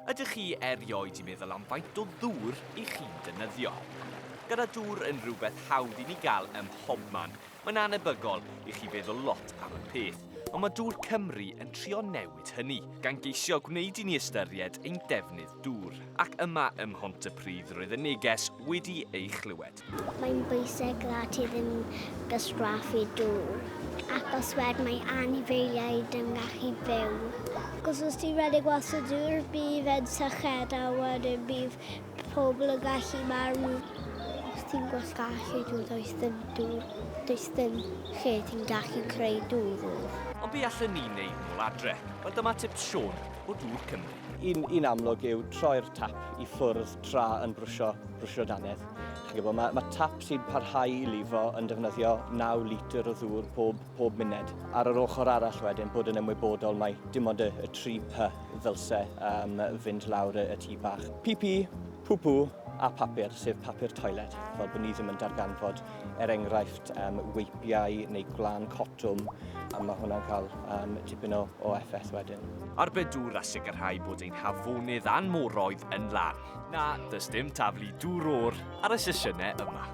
Ydych chi erioed 'di meddwl am faint o ddŵr i chi'n defnyddio? Gyda dŵr yn rhywbeth hawdd i ni gael ym mhobman, mae'n anebygol i chi feddwl lot am y peth. Ond mae Dŵr Cymru yn trio newid hynny, gan geisio gwneud i ni ystyried ein defnydd dŵr. Ac yma ym Mhontypridd roedd y neges wedi ei chlywed. Mae'n bwysig dda ti ddim gwastraffu dŵr achos wedyn mae anifeiliaid yn gallu byw. Cos os ti'n rhedeg mas o dŵr bydd e'n syched a wedyn bydd pobl yn gallu marw. Os ti'n gwastraffu dŵr does dim dŵr, does dim lle ti'n gallu creu dŵr o. Ond be allen ni wneud nôl adre? Wel dyma tips Siôn o Dŵr Cymru. Un, un amlwg yw troi'r tap i ffwrdd tra yn brwsio, brwsio dannedd. Chi'n gwybod, mae, mae tap sy'n parhau i lifo yn defnyddio 9 litr o ddŵr pob, pob muned. Ar yr ochr arall wedyn, bod yn ymwybodol mai dim ond y, y 3 P ddylse um, fynd lawr y, y tŷ bach. PP, pw-pw a papur, sef papur toiled, fel bod ni ddim yn darganfod, er enghraifft, um, weipiau neu gwlân cotwm, a mae hwnna'n cael um, tipyn o, o effaith wedyn. Arbed dŵr a sicrhau bod ein hafonydd a'n moroedd yn lân. Na, does dim taflu dŵr oer ar y sesiynau yma.